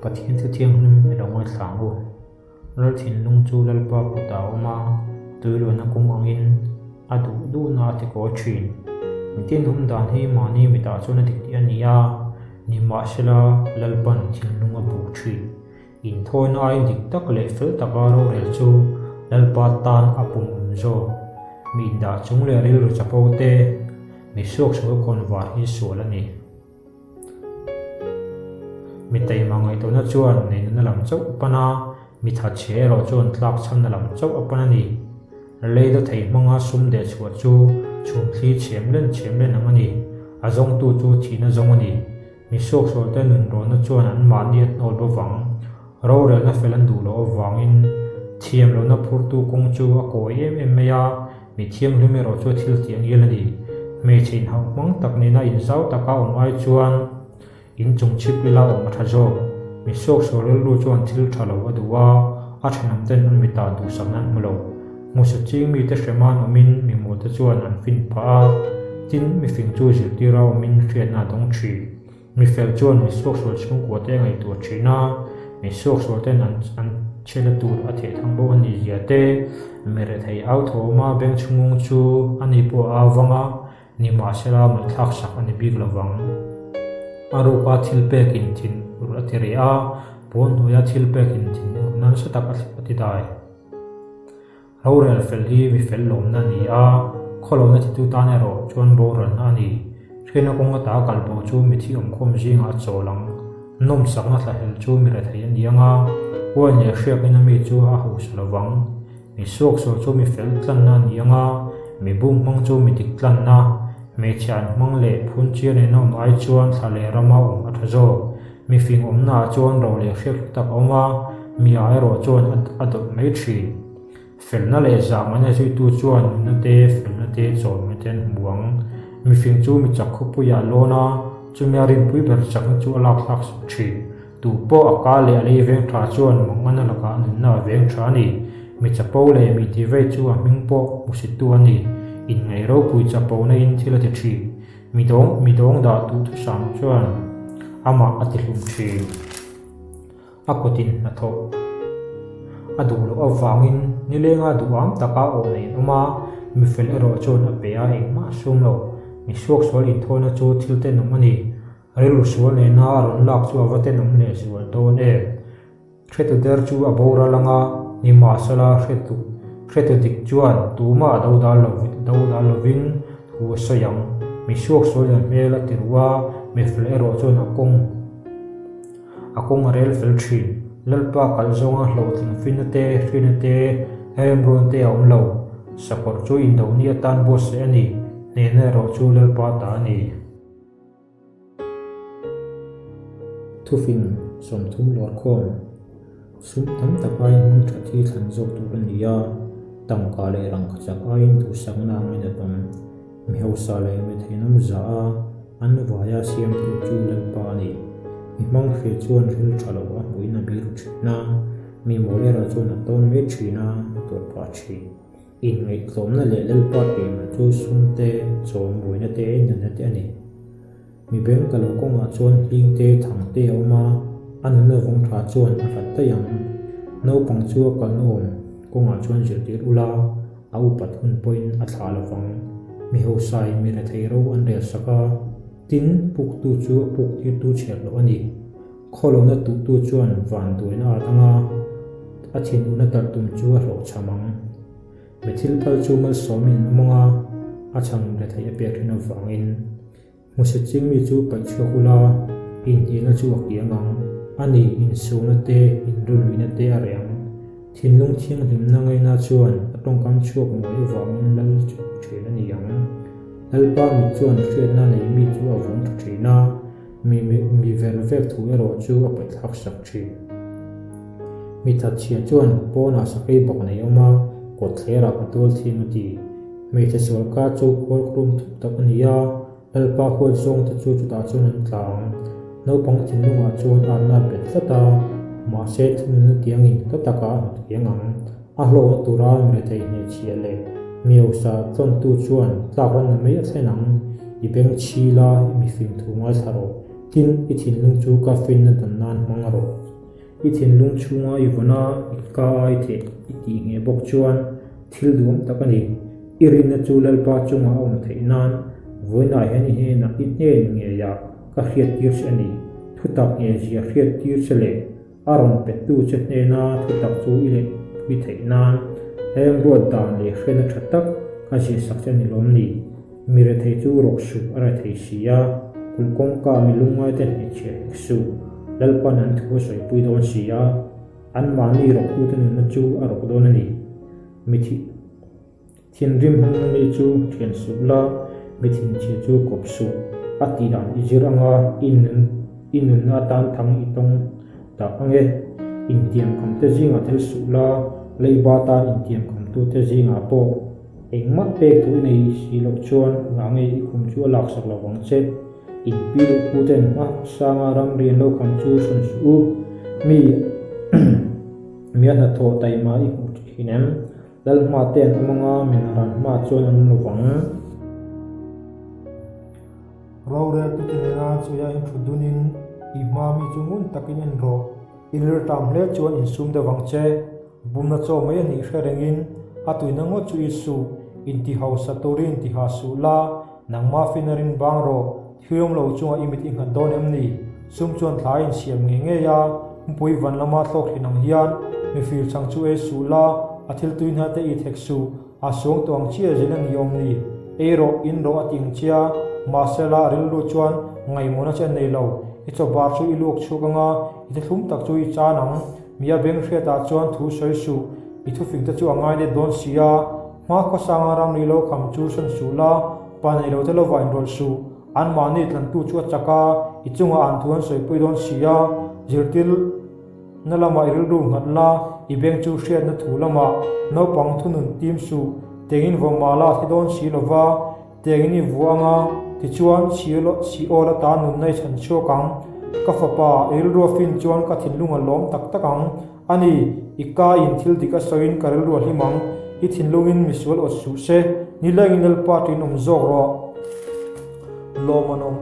Pathian thu thianghlim i lo ngaithla ang u. Lal thinlung chu Lalpa kutah a awm a, tuiluana kawng angin a duh duhna a ti kawi thin. Mitin awm dan hi mahni mitah chuan a dik tih a ni a, nimahsela Lalpan thinlung a buk thin. Inthawina aiin dik tak leh fel taka rorel chu Lalpa tan a pum awm zawk. Mi indah chung leh rilru chapo te, mi suaksual kawnvar hi sual a ni. Mi taima ngaihtuahna chuan neinuna lam chauh a pan a, mi thatchhe erawh chuan tlak chhanna lam chauh a pan a ni. Lei dawthei hmanga sum deh chhuah chu chhum thli chhem len chhem len ang a ni. A zawngtu chu thihna zawng a ni. Mi suaksualte nunrawnna chuan anmahni a hnawl bawk ang. Rorelna fel an duh loh avangin thiam lohna phurtu kawng chu a kawi em em mai a, mi thianghlim erawh chu thil tih a ngial a ni. Hmeichhe inhauh hmang tak nena inzau taka awm ai chuan inchung chhip ila awm a tha zawk. Mi suaksual rilru chuan thil tha lo a duh a, a thenawmten an mitah duhsakna an hmu lo. Hmuhsat ching mite hrema an awmin mi mawlte chuan an fin phah a, tin mi fing chu zirtira awmin hriatna a dawng thin. Mi fel chuan mi suaksual chhungkua te a ngaihtuah thin a, mi suaksual ten an an chhiatna tur a theh thang bawk a nih zia te, mi rethei au thawma beng chhungung chu a ni pawh a au vang a, nimahsela ngaihthlak sak a ni bik lo vang. A ruka thil pek in thin ur a ti reh a, pawn hnuaia thil pek in thin ur nasa tak a ti dai. Rorel fel hi mi fel lawmna a ni a, khawlawmna titu tan erawh chuan boralna a ni. Hriatna kawng ata kal bo chu mithi awmkhawm zingah a chawl ang. Nawmsakna thlahel chu mi rethei a ni ang a, uain leh hriakin a mi chu a hausa lo vang. Mi suaksual chu mi fel tlanna a ni ang a, mi bum hmang chu mi dik tlanna. Hmeichhe an hmang leh phunchiar nena awm ai chuan thla leh rama awm a tha zawk. Mi fing awmnaah chuan ro leh hriat hlu tak a awm a, mi ah erawh chuan a dawlh mai thin. Felna leh zahmana zuitu chuan nunna te, felna te, chawlhna te an hmu ang. Mi fing chu mi chak khawpuiah a lawn a, chumi a rinpui ber chakna chu a lak thlak sak thin. Tu pawh a ka leh a lei veng tha chuan mangana lakah nunna a veng tha a ni. Mi chapo leh mi tivei chu a hming pawh hmusittu a ni. Inngaih ropui chapona in thil a ti thin. Mi dawng mi dawng dah duh thusam chuan amah a ti hlum thin. A kutin hnathawh a duh loh avangin nilenga duham taka aw nei an awm a, mi fel erawh chuan a pe a engmah a sum lo. Mi suaksual inthawina chu thil tenawm a ni. Rilru sual nena a rawn lak chu a va tenawm leh zual dawn em? Hretu der chu a boral anga, nimahsela hretu hretu dik chuan tumah a do dal lo do dal lovin thu a sawi ang. Mi suaksual in a hmel a ti ruh a, mi fel erawh chuan a kawng a kawng a rel fel thin. Lalpa kalh zawnga hlawhtling finna te, hrinna te, remruan te a awm lo. Sakawr chu indoni atan buatsaih a ni, hnehna erawh chu Lalpa ta a ni. Thufing 30 lawrkhawm sum tam tak aiin hming that hi thlan zawk tur a ni a, tangka leh rangkachak aiin duhsakna angin a tam. Mi hausa leh mi theinawm za a, an vaia siamtu chu Lalpa a ni. Mi hmang hria chuan ril tha lo a hmuhin a biru thin a, mi mawl erawh chuan a tawn mai thin a, a tuar phah thin. Inngaihtlawmna leh Lalpa pehna chu sum te, chawm buaina te, nunna te a ni. Mi beng ka lo kawngah chuan hling te, thang te a awm a, a nunna vawng tha chuan a hlat daih ang. Naupang chu a kalna awm kawngah chuan zirtir ula, a upat hun pawhin a thlah lo vang. Mi hausain mi rethei ro an rel sak a, tin, puktu chu a puk tirtu chhiat loh a ni. Khawlawna tuhtu chuan van duaina a dang a, a thinurna talh tum chu a hlawhchham ang. Mi thil phal chu malsawmin an awm ang a, a chhan retheih a pek thin avangin. Hmusit ching mi chu paih chhuak ula, inhnialna chu a kiang ang. A ni, insualna te, inrulluihna te a reh ang. Thinlung thianghlimna ngaina chuan a tawngkam chhuak mawi avangin lal thin a ni ang. Lalpa mit chuan hriatna nei mi chu a vawng tha thin a. Mi mi ver vek thu erawh chu a paihthlak sak thin. Mi thatchhia chuan pawnah sakei bawk nei awm a, kawt thlerah ka tual thin a ti. Hmeichhe sualka chu khual krum thup tak a ni a, Lalpa huat zawngte chu chutah chuan an tla ang. Naupang thinlungah chuan atna a bet tlat a, mahse thununna tiangin hla takah a hnawt kiang ang. A hlawkna tura mi rethei hnehchhiah leh mi hausa tlawntu chuan tlak ranna mai a thlen ang. I beng chhi la, i mifing thu ngaithla rawh. Tin, i thinlung chu ka finna dan nan hmang rawh. I thinlung chhunga i vawn a, i ka a i theh i tih ngheh bawk chuan thil duhawm tak a ni. I rinna chu Lalpa chunga a awm theih nan vawiinah hian i hnenah i hnen ngeiah ka hriattir che a ni. Thutak nghehzia hriattir che leh a rawn pettu che hnena thutak chu i lehpui theih nan remruat dan leh hriatna tha tak ka ziahsak che a ni lawm ni? Mi rethei chu rawk suh a rethei si a, kulh kawngka mi lungngaite hnehchhiah hek suh, Lalpan an thu a sawipui dawn si a, anmahni rawktute nunna chu a rawk dawn a ni. Mi thih thinrim hmang mi chu thian suh la, mi thinchhia chu kawp suh, a tih dan i zir anga i nun i nunna atan thang i tawng dah ang e. Intiamkamte zingah tel suh la, leiba tan intiamkamtute zingah pawh Engmah pek thu i nei si loh chuan ngah nge i khum chu a laksak lo vang che. In pi leh pu ten hma sanga ramri an lo kham chu hrawn suh u. Mi mi a hnathawh taima i hmuh thin em? Lal hma te an awm anga min ran hma chuan an awm lo vang. Roreltute nena chuia in thut dunin i hma mi chu ngun takin en rawh. I riltam hle chuan insum deuh vang che. Bumna chaw mai a nih hre rengin a tuina ngawt chu i suh, inti hausa turin ti ha suh la, nangmah fin a rin bang rawh, thil awm lo chunga i mit i nghat dawn em ni? Sum chuan thla a insiam ngei ngei a, hmupui van lama thlawk thin ang hian mifir chang chu ei suh la, a thil tui hna te i thek suh, a suang tawh ang chiah zel a ni awm ni? Ei rawh, in rawh a ti ang chia, mahse la a rilru chuan ngaihmawhna che a nei lo, i chaw bar chu i luak chhuak anga, i thlum tak chu i chan ang. Mi a beng hriatah chuan thu sawi suh, i thufingte chu a ngai let dawn si a, hma khawsanga ramri lo kham chu sawn suh la, pa nei lote lova inrawlh suh, anmahni tlantu chu a chak a, i chungah an thu an sawipui dawn si a, zirtir na lamah i rilru nghat la, i beng chu hriatna thu lamah naupang thunun tim suh, tengin vawmah la a thi dawn si lova, Tiangin i vuah anga, tichuan Seol ata nunna i chhan chhuak ang. Ka fapa, i rilru a fin chuan ka thinlung a lawm tak tak ang. A ni, i ka in thil dik a sawiin ka rilru a hlim ang. I thinlungin misual awt suh se, nilengin Lalpa tiin awm zawk rawh. Lawm an awm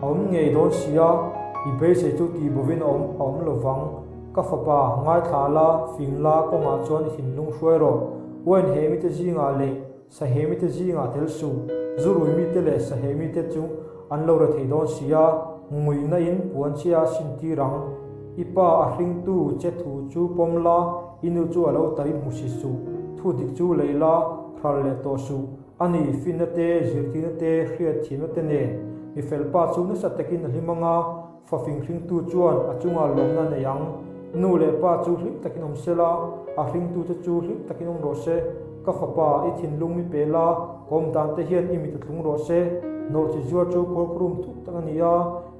a awm ngei dawn si a, i beisei chu tih bovin a awm a awm lo vang. Ka fapa, ngaithla la, fing la, kawngah chuan i thinlung hruai rawh. Uain he mite zingah leh Sahemite zingah tel suh, zu ruimite leh sahemite chu an lo rethei dawn si a, nguihna in puan chhia a sin tir ang. I pa a hringtu che thu chu pawm la, i nu chu a lo tarim hmu si suh, thu dik chu lei la, hral leh tawh suh. A ni, finna te, zirtirna te, hriatthiamna te nen, mi fel pa chu nasa takin a hlim ang a, Fafing hringtu chuan a chungah lawmna a nei ang. Nu leh pa chu hlim takin awm se la, a hringtute chu hlim takin awm rawh se. Ka fapa, i thinlung mi pe la, ka awm dan te hian i mit a tlung rawh se. Nawhchi zuar chu khuarkhurum thuk tak a ni a,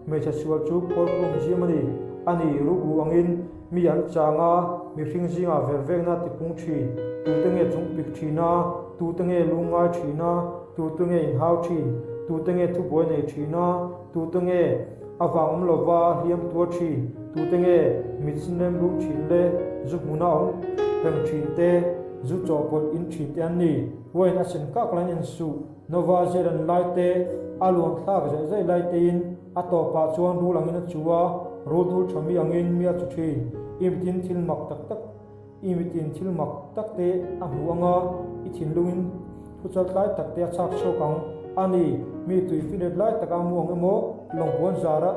hmeichhe sual chu khuarkhurum ziam a ni. A ni, rukru angin mi an chang a, mihring zingah vervekna tipung thin. Tute nge chung pik thin a, tute nge lungngai thin a, tute nge inhau thin, tute nge thubuai nei thin a, Tute nge a vang awm lova hliam tuar thin? Tute nge mit sin rem rum thin le zu hmuna awm reng thin te, zu chawhpawlh in thin te an ni? Wine a sen kak lain en suh, Nova zel an lai te, a luan thlak zaih zaih lai tein a tawpah chuan rul angin a chu a, rul dul tha mi angin mi a chu thin. I mitin thil mak tak tak. I mitin thil mak tak te a hmu ang a, i thinlungin thu chaltlai tak te a chhak chhuak ang. A ni, mi tui filet lai taka mu ang emaw, lawngpuan zara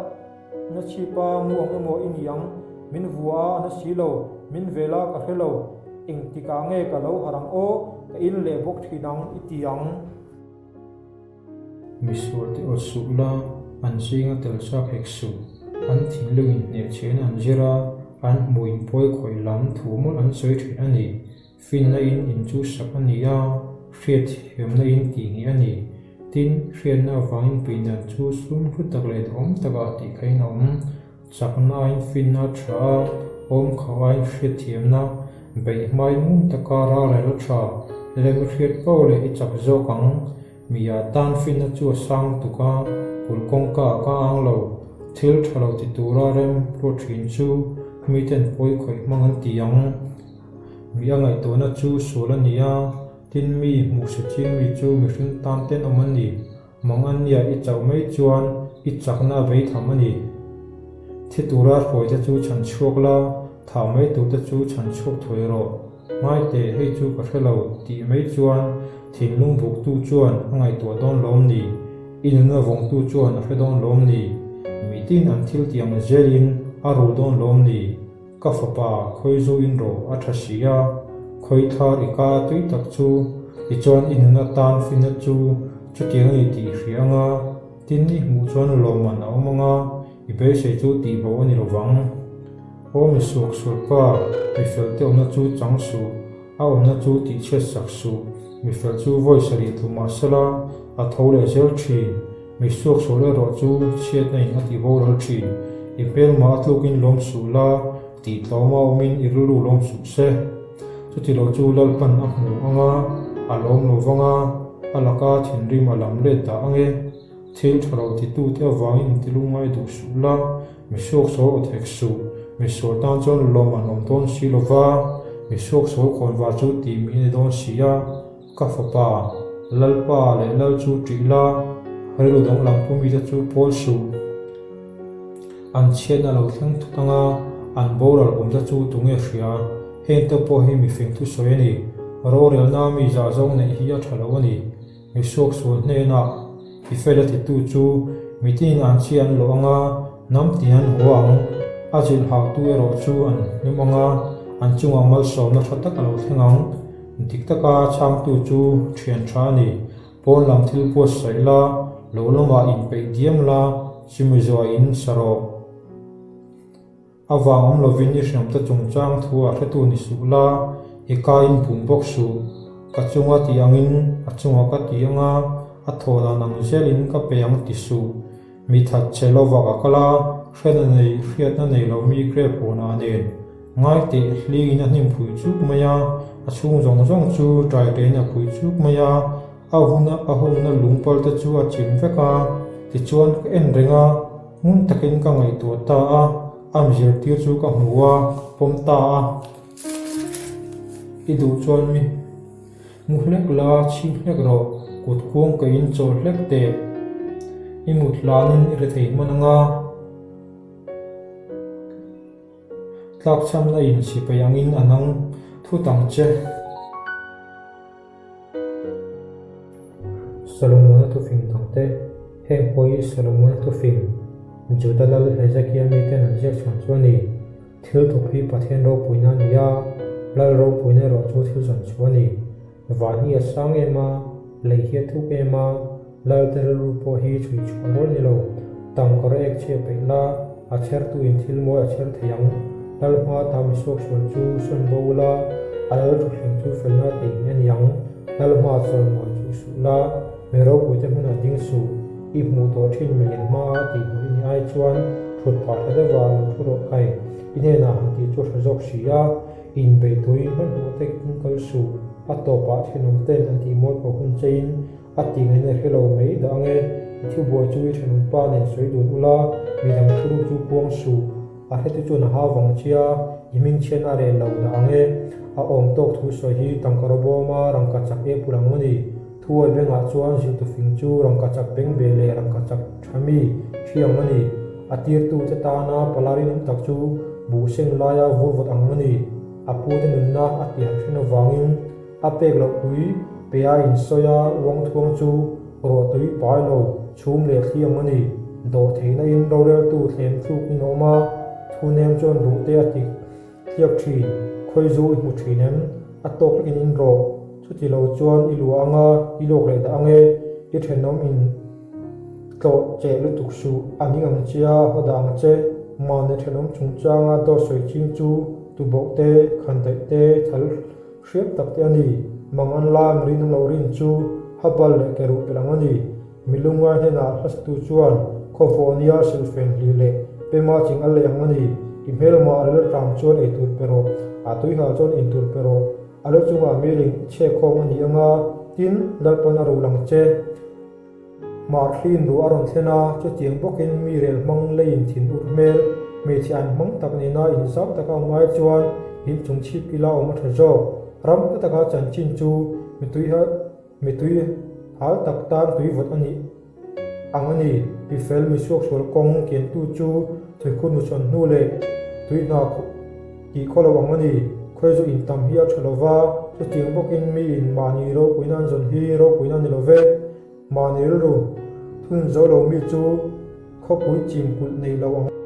na chhipa mu ang emaw i ni ang. Min vua a, a na si lo, min vel a, ka hre lo. Engtikah nge ka lo harh ang aw, ka in leh bawk thin ang, i ti ang. Misualte awt suh la, an zinga tel chak hek suh. An thinlung in hnehchhiahna an zir a, an hmuh in pawi khawih lam thu mawlh an sawi thin a ni. Finna in in chu sak a ni a, hriatthiamna in tih nghih a ni. Tin, hriatna avangin pindan chu sum hlu tak leh duhawm takah tih khain a awm. Chakna aiin finna a tha a, awm khauh aiin hriatthiamna, beih hmain ngun taka ralrel a tha, lem i hriat poh leh i chak zawk ang. Mi ah tan finna chu a sang tuk a, kulh kawngka ah ka ang lo. Thil tha lo ti tura rem ruat thin chu miten pawi khawih hmang an ti ang. Mi a ngaihtuahna chu sual a ni a, tin mi hmuhse ching mi chu mihring tan tenawm an ni. Mangania i chauh mai chuan i chakna a vei tham a ni. Thi tura hruaite chu chhan chhuak la. Thah mai turte chu chhan chhuak thuai rawh. Ngai teh, hei chu ka hre lo, tih mai chuan thinlung buktu chuan a ngaihtuah dawn lawm ni? I nunna vawngtu chuan a hre dawn lawm ni? Mitin an thil tih ang zelin a rul dawn lawm ni? Ka fapa, khawi zu in rawh, a tha si a. Khawi thlar i ka tui tak chu, tichuan i nunna tan finna chu chutiang a ni tih i hria anga, tin i hmuh chuan lawmman a awm anga, i beisei chu tihbo a ni lovang. Aw mi suak sual pa, mi fel te awmna chu chang suh, a awmna chu tihchhiat sak suh, mi fel chu vawi sarih tlu mah sela, a tho leh zel thin, mi suak sual erawh chu chhiatna in a ti boral thin, i hmelmah a tlukin lawm suh la, tih tlawma awmin i rilru lawm suh se. Chuti lo chu Lalpan a hmu anga, a lawm lo vang a, a laka thinrim a lam let dah ange. Thil tha lo titute avangin inti lungngai duh suh la, mi suaksual aw thek suh. Mi sual tan chuan lawm an awm dawn si lo va, mi suaksual khawnvar chu tih mi a ni dawn si a. Ka fapa, Lalpa leh Lal chu ṭih la, rilru danglam pu mite chu pawl suh. An chhiatna lo thleng thut anga an boral awmte chu tunge hria? Hengte pawh hi mifing thusawi a ni. Rorelna mi zah zawng neih hi a ṭha lo a ni. Mi suaksual hnenah i fel a titu chu mitinin an chi an lawh anga, hnam tin an haw ang. A zilh hautu erawh chu an hlim anga, an chungah malsawmna tha tak a lo thleng ang. Dik taka chhangtu chu thian tha a ni. Pawn lam thil buatsaih la, lo lamah inpeih diam la, chumi zuah in sa rawh. A vang awm lovin i hriamte chungchang thu a hretu ni suh la, i kaiin bum bawk suh. Ka chunga tih angin a chungah ka ti anga, a thawh dan ang zelin ka pe ang ti suh. Mi that che lovah ka kal a, hriatna nei hriatna nei lo mi grep hawnah nen ngai teh hlingin a hnim phui chuk mai a, a chhung zawng zawng chu ṭaitein a phui chuk mai a, a huna a hungna lungpal te chu a chim vek a, tichuan ka en reng a. Ngun takin ka ngaihtuah ta a, a mi zirtir chu ka hmu a, ka pawm ta a. I duh chuan mi mu hlek la, chhing hlek rawh, kut kuang ka in chawl hlek teh. I mut hlanin i rethei hman anga. Tlakchhamna in sipai angin a nang thut ang che. Solomona thufing dangte, Heng pawh hi Solomona thufing, Juda lal Hezekia miten an ziak chhuan chu a ni. Thil thawk hi Pathian ropuina a ni a, lal ropuina erawh chu thil zawn chu a ni. Van hi a sang em a, lei hi a thuk em a, lal te rilru pawh hi chhui chhuah rual ni lo. Tangkawr a ek chhia peih la, a chhertuin thil mawi a chher thei ang. Lal hma ta mi suaksual chu sawn bo ula, a lal thutthleng chu felna tein a ni ang. Lal hma chawi mawi chuh suh la, mi ropuite hmunah ding suh. I hmuh tawh thin milem hmaa tih hmuh i nih ai chuan thut phah tha deuhah lo thu rawh khai. I hnenah han tih chu a hre zawk si a, inbei turin hmanhmawh takin kal suh. A tawpah thenawm ten an tih mawi pawh hun chein A ti ngaihna hre lo mai dah ange, i thubuai chu i thenawm pa nen sawi dun ula, midang thuruk chu puang suh. A hretu chuan a hau vang chia, i hming chhian a rel lo dah ange. A awm tawk thu sawi hi tangka rawbawma rangka chak e pul ang a ni. Thuawi bengah chuan zirtu fing chu rangka chak beng ve leh rangka chak tha mi thi ang a ni. A tirtu te tana pala rinawm tak chu buh seng laia vur vawt ang a ni. A pute nunna a tiharh thin avangin A pek loh pui pe a insawi a, uang thuang chu ruahtui pai lo chhum leh thli ang a ni. Dawh theihna in roreltu thlem thluk in a awm a, thu nem chuan ruh te a ti tliak thin, khawi zu i hmu thin em? A tawk in in rawh, chuti lo chuan i luah anga i lawk leh dah ange, i thenawm in tlawh cheh lutuk suh, a ning ang che a, haw dah ang che, mahni thenawm chungchanga dawt sawi ching chu tubauh te, khandaih te, thal Hriat tak te a ni. Mang an la mi rinawm loh rin chu Habal leh Keruh pelh ang a ni. Mi lungngai hnenah hlasatu chuan khawvawh nia silhfen hlih leh pema ching a lei ang a ni. I hmelma a rel tlang chuan ei tur pe rawh, a tuihal chuan in tur pe rawh. A lu chungah miling i chhekkhawm a ni anga, tin, Lalpan a rul ang che. Hmarhlin ruah a rawn thlen a, chutiang bawkin mi rel hmang leiin thin ur hmel, hmeichhe an hmang tak nena inzau taka awm ai chuan inchung chhip ila awm a tha zawk. Ram hla taka chanchin chu mi tui hal tak tan tui vawt a nih ang a ni. Mi fel, mi suaksual kawng kiantu chu thuikhur nuchhawn hnu leh tui hna. Tih khaw lo ang a ni. Khawizu in tam hi a tha lo va, chutiang bawkin miin mahni ropuina an zawn hi ropuina a ni lo ve. Mahni rilru thunun zo lo mi chu khawpui chim kulh nei lo ang.